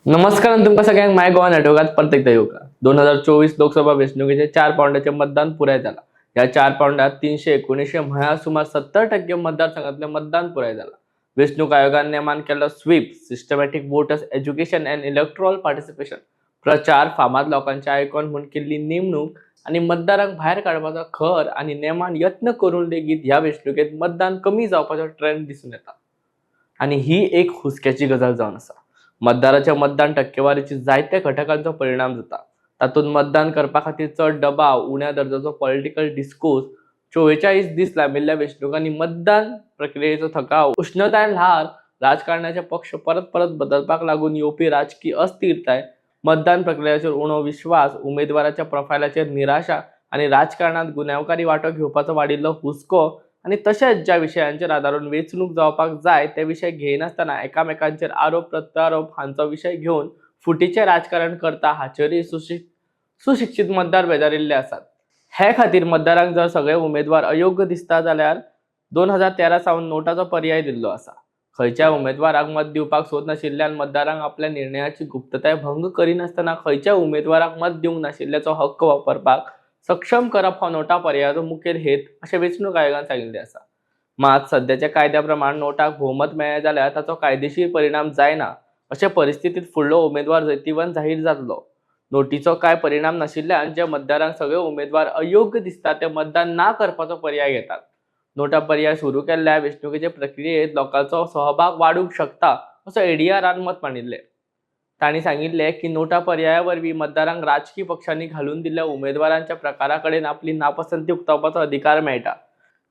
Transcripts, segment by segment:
नमस्कार आणि तुमकां सगळ्यांक माय गोवा नेटवर्कात परत एकदा येवकार. 2024 लोकसभा वेंचणुकेचे चार पावंड्याचे मतदान पुराय जाला. ह्या चार पावंड्यात 319 म्हळ्यार सुमार 70% मतदारसंघातले मतदान पुराय जाला. वेंचणूक आयोगान नेमान केल्लो SVEEP, systematic voters education and electoral participation प्रचार, फामाद लोकांचे आयकॉन म्हूण केल्ली नेमणूक आनी मतदारांक भायर काडपाचो खर आनी नेमान यत्न करून लेगीत ह्या वेंचणुकेत मतदान कमी जावपाचो ट्रेंड दिसून येता आनी ही एक हुस्क्याची गजाल जावन आसा. मतदाराच्या मतदान टक्केवारीची जायत्या घटकांचो परिणाम जाता. तातूंत मतदान करपा खातीर चड दबाव, उण्या दर्जाचो पॉलिटिकल डिस्कोर्स, 44 दीस लांबिल्ल्या वेंचणुकांनी मतदान प्रक्रियेचो थकाव, उश्णताय ल्हार, राजकारणाचे पक्ष परत परत बदलपाक लागून येवपी राजकी अस्थिरताय, मतदान प्रक्रियेचेर उणो विश्वास, उमेदवाराच्या प्रोफायलाचेर निराशा आनी राजकारणांत गुन्यांवकारी वांटो घेवपाचो वाडिल्लो हुस्को आनी तशेंच ज्या विशयांचेर आदारून वेंचणूक जावपाक जाय ते विशय घेयनासतना एकामेकांचेर आरोप प्रत्यारोप हांचो विशय घेवन फुटीचें राजकारण करता हाचेरूय सुशिक्षीत मतदार बेजारिल्ले आसात. हे खातीर मतदारांक जर सगळे उमेदवार अयोग्य दिसता जाल्यार 2013 सावन नोटाचो पर्याय दिल्लो आसा. खंयच्याय उमेदवाराक मत दिवपाक सोदनाशिल्ल्यान मतदारांक आपल्या निर्णयाची गुप्तताय भंग करिनासतना खंयच्याय उमेदवाराक मत दिवंक नाशिल्ल्याचो हक्क वापरपाक सक्षम करप हो नोटा पर्यायाचो मुखेल हेत अशें वेंचणूक आयोगान सांगिल्लें आसा. मात सद्याच्या कायद्या प्रमाण नोटाक भोवमत मेळ्ळें जाल्यार ताचो कायदेशीर परिणाम जायना. अशे परिस्थितींत फुडलो उमेदवार जैतिवंत जाहीर जातलो. नोटीचो कांय परिणाम नाशिल्ल्यान ज्या मतदारांक सगळे उमेदवार अयोग्य दिसतात ते मतदान ना करपाचो पर्याय घेतात. नोटा पर्याय सुरू केल्ल्या वेंचणुकेचे प्रक्रियेत लोकांचो सहभाग वाडूंक शकता असो एडीआरान मत मांडिल्लें. तांणी सांगिल्लें की नोटा पर्याया वरवीं मतदारांक राजकी पक्षांनी घालून दिल्ल्या उमेदवारांच्या प्रकारा कडेन आपली नापसंती उक्तावपाचो अधिकार मेळटा.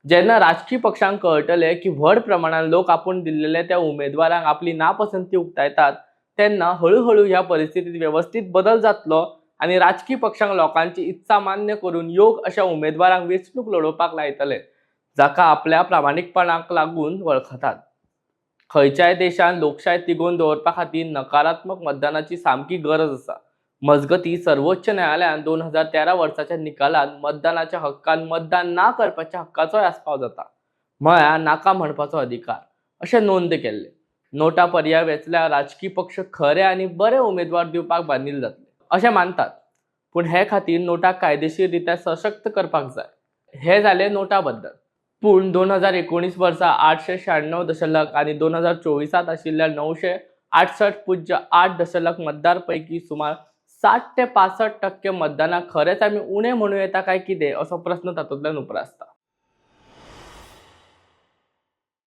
जेन्ना राजकी पक्षांक कळटलें की व्हड प्रमाणान लोक आपूण दिल्लेल्या त्या उमेदवारांक आपली नापसंती उक्तायतात, तेन्ना हळुहळू ह्या परिस्थितीत वेवस्थीत बदल जातलो आनी राजकी पक्षांक लोकांची इत्सा मान्य करून योग्य अशा उमेदवारांक वेंचणूक लडोवपाक लायतले, जाका आपल्या प्रामाणीकपणाक लागून वळखतात. खंयच्याय देशान लोकशाय तिगोवन दवरपा खातीर नकारात्मक मतदानाची सामकी गरज आसा. मजगतीं, सर्वोच्च न्यायालयान 2013 वर्साच्या निकालांत मतदानाच्या हक्कान मतदान ना करपाच्या हक्काचोय आस्पाव जाता, म्हळ्यार नाका म्हणपाचो अधिकार, अशें नोंद केल्लें. नोटा पर्याय वेंचल्यार राजकी पक्ष खरे आनी बरे उमेदवार दिवपाक बांदील जातले अशें मानतात, पूण हे खातीर नोटाक कायदेशीर रित्या सशक्त करपाक जाय. हे जालें नोटा बद्दल. पूण 2019 वर्सा 896 दशलक्ष आनी 2024त आशिल्ल्या 968.8 दशलक्ष मतदार पैकी सुमार 60 ते 65% मतदानाक खरेंच आमी उणें म्हणूं येता काय कितें असो प्रस्न तातूंतल्यान उप्रासता.